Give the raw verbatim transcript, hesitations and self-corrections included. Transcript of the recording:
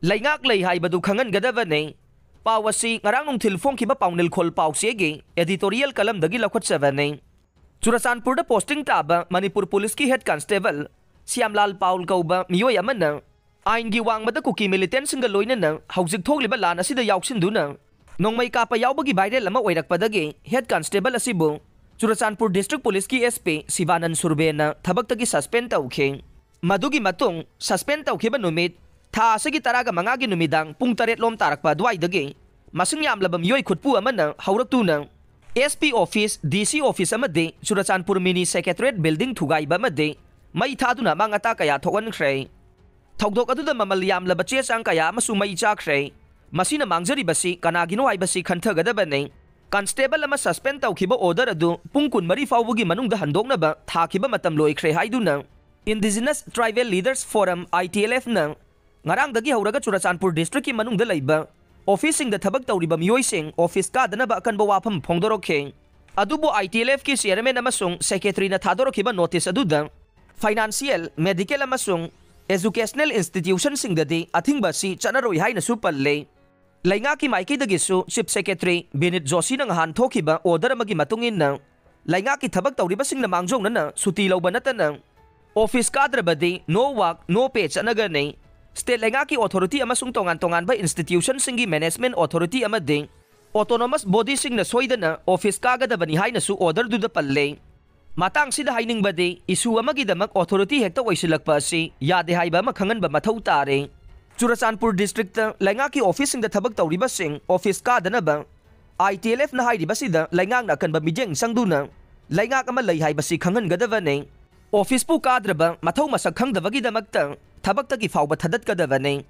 ꯂꯩꯉꯥꯛ ꯂꯩ ꯍꯥꯏꯕꯗꯨ ꯈꯪꯍꯟꯒꯗꯕꯅꯤ꯫ ꯄꯥꯎ ꯑꯁꯤ ꯉꯔꯥꯡ ꯅꯨꯡꯊꯤꯜ ꯐꯣꯡꯈꯤꯕ ꯄꯥꯎꯅꯤꯜꯈꯣꯜ ꯄꯥꯎꯆꯦꯒꯤ editorial columnꯗꯒꯤ ꯂꯧꯈꯠꯆꯕꯅꯤ꯫ ꯆꯨꯔꯆꯥꯟꯄꯨꯔꯗ posting ꯇꯥꯕ ꯃꯅꯤꯄꯨꯔ ꯄꯨꯂꯤꯁꯀꯤ head constable ꯁ꯭ꯌꯥꯝꯂꯥꯜ ꯄꯥꯎꯜ ꯀꯧꯕ ꯃꯤꯑꯣꯏ ꯑꯃꯅ ꯑꯥꯏꯟꯒꯤ ꯋꯥꯡꯃꯗ ꯀꯨꯀꯤ militantꯁꯤꯡꯒ ꯂꯣꯏꯅꯅ ꯍꯧꯖꯤꯛ ꯊꯣꯛꯂꯤꯕ ꯂꯥꯟ ꯑꯁꯤꯗ ꯌꯥꯎꯁꯤꯟꯗꯨꯅ ꯅꯣꯡꯃꯩ ꯀꯥꯞꯄ ꯌꯥꯎꯕꯒꯤ viral ꯑꯃ ꯑꯣꯏꯔꯛꯄꯗꯒꯤ head constable ꯑꯁꯤꯕꯨ ꯆꯨꯔꯆꯥꯟꯄꯨꯔ district ꯄꯨꯂꯤꯁꯀꯤ SP ꯁꯤꯕꯥꯅꯟ ꯁꯨꯔꯕꯦꯅ ꯊꯕꯛꯇꯒꯤ suspend ꯇꯧꯈꯤ꯫ ꯃꯗꯨꯒꯤ ꯃꯇꯨꯡ suspend ꯇꯧꯈꯤꯕ ꯅꯨꯃꯤꯠ ꯊꯥ ꯑꯁꯤꯒꯤ ꯇꯔꯥꯒ ꯃꯉꯥꯒꯤ ꯅꯨꯃꯤꯗꯥꯡ ꯄꯨꯡ ꯇꯔꯦꯠ ꯂꯣꯝ ꯇꯥꯔꯛꯄ ꯑꯗꯨꯋꯥꯏꯗꯒꯤ ꯃꯁꯤꯡ ꯌꯥꯝꯂꯕ ꯃꯤꯑꯣꯏ ꯈꯨꯠꯄꯨ ꯑꯃꯅ ꯍꯧꯔꯛꯇꯨꯅ SP office, DC office ꯑꯃꯗꯤ ꯆꯨꯔꯆꯥꯟꯄꯨꯔ mini secretariat building ꯊꯨꯒꯥꯏꯕ ꯑꯃꯗꯤ ꯃꯩ ꯊꯥꯗꯨꯅ ꯑꯃꯥꯡ ꯑꯇꯥ ꯀꯌꯥ ꯊꯣꯛꯍꯟꯈ꯭ꯔꯦ꯫ ꯊꯧꯗꯣꯛ ꯑꯗꯨꯗ ꯃꯃꯜ ꯌꯥꯝꯂꯕ ꯆꯦ ꯆꯥꯡ ꯀꯌꯥ ꯑꯃꯁꯨ ꯃꯩ ꯆꯥꯈ꯭ꯔꯦ꯫ ꯃꯁꯤꯅ ꯃꯥꯡꯖꯔꯤꯕꯁꯤ ꯀꯅꯥꯒꯤꯅꯣ ꯍꯥꯏꯕꯁꯤ ꯈꯟꯊꯒꯗꯕꯅꯤ꯫ Constable ꯑꯃ suspend ꯇꯧꯈꯤꯕ order ꯑꯗꯨ ꯄꯨꯡ ꯀꯨꯟꯃꯔꯤ ꯐꯥꯎꯕꯒꯤ ꯃꯅꯨꯡꯗ ꯍꯟꯗꯣꯛꯅꯕ ꯊꯥꯈꯤꯕ ꯃꯇꯝ ꯂꯣꯏꯈ꯭ꯔꯦ ꯍꯥꯏꯗꯨꯅ Indigenous Tribal Leaders Forum, ITLFꯅ ꯉꯔꯥꯡꯗꯒꯤ ꯍꯧꯔꯒ ꯆꯨꯔꯆꯥꯟꯄꯨꯔ districtꯀꯤ ꯃꯅꯨꯡꯗ ꯂꯩꯕ officeꯁꯤꯡꯗ ꯊꯕꯛ ꯇꯧꯔꯤꯕ ꯃꯤꯑꯣꯏꯁꯤꯡ office ꯀꯥꯗꯅꯕ ꯑꯀꯟꯕ ꯋꯥꯐꯝ ꯐꯣꯡꯗꯣꯔꯛꯈꯤ꯫ ꯑꯗꯨꯕꯨ ITLFꯀꯤ chairman ꯑꯃꯁꯨꯡ secretaryꯅ ꯊꯥꯗꯣꯔꯛꯈꯤꯕ notice ꯑꯗꯨꯗ financial, medical ꯑꯃꯁꯨꯡ educational institutionꯁꯤꯡꯗꯗꯤ ꯑꯊꯤꯡꯕ ꯑꯁꯤ ꯆꯠꯅꯔꯣꯏ ꯍꯥꯏꯅꯁꯨ ꯄꯜꯂꯦ꯫ ꯂꯩꯉꯥꯛꯀꯤ ꯃꯥꯏꯀꯩꯗꯒꯤꯁꯨ Chief Secretary ꯕꯤꯅꯤꯠ ꯖꯣꯁꯤꯅ ꯉꯍꯥꯟ ꯊꯣꯛꯈꯤꯕ order ꯑꯃꯒꯤ ꯃꯇꯨꯡ ꯏꯟꯅ, ꯂꯩꯉꯥꯛꯀꯤ ꯊꯕꯛ ꯇꯧꯔꯤꯕꯁꯤꯡꯅ ꯃꯥꯡꯖꯧꯅꯅ ꯁꯨꯇꯤ ꯂꯧꯕ ꯅꯠꯇꯅ office ꯀꯥꯗ꯭ꯔꯕꯗꯤ no work, no pay ꯆꯠꯅꯒꯅꯤ꯫ State ꯂꯩꯉꯥꯛꯀꯤ authority ꯑꯃꯁꯨꯡ ꯇꯣꯉꯥꯟ ꯇꯣꯉꯥꯟꯕ institutionꯁꯤꯡꯒꯤ management authority ꯑꯃꯗꯤ autonomous bodyꯁꯤꯡꯅ ꯁꯣꯏꯗꯅ office ꯀꯥꯒꯗꯕꯅꯤ ꯍꯥꯏꯅꯁꯨ orderꯗꯨꯗ ꯄꯜꯂꯦ꯫ ꯃꯇꯥꯡꯁꯤꯗ ꯍꯥꯏꯅꯤꯡꯕꯗꯤ, issue ꯑꯃꯒꯤꯗꯃꯛ authority ꯍꯦꯛꯇ ꯑꯣꯏꯁꯤꯜꯂꯛꯄ ꯑꯁꯤ ꯌꯥꯗꯦ ꯍꯥꯏꯕ ꯑꯃ ꯈꯪꯍꯟꯕ ꯃꯊꯧ ꯇꯥꯔꯦ꯫ ꯆꯨꯔꯆꯥꯟꯄꯨꯔ districtꯇ ꯂꯩꯉꯥꯛꯀꯤ officeꯁꯤꯡꯗ ꯊꯕꯛ ꯇꯧꯔꯤꯕꯁꯤꯡ office ꯀꯥꯗꯅꯕ ITLFꯅ ꯍꯥꯏꯔꯤꯕꯁꯤꯗ ꯂꯩꯉꯥꯛꯅ ꯑꯀꯟꯕ ꯃꯤꯠꯌꯦꯡ ꯆꯪꯗꯨꯅ ꯂꯩꯉꯥꯛ ꯑꯃ ꯂꯩ ꯍꯥꯏꯕꯁꯤ ꯈꯪꯍꯟꯒꯗꯕꯅꯤ꯫ Officeꯄꯨ ꯀꯥꯗ꯭ꯔꯕ, ꯃꯊꯧ ꯃꯁꯛ ꯈꯪꯗꯕꯒꯤꯗꯃꯛꯇ ꯊꯕꯛꯇꯒꯤ ꯐꯥꯎꯕ ꯊꯥꯗꯠꯀꯗꯕꯅꯤ꯫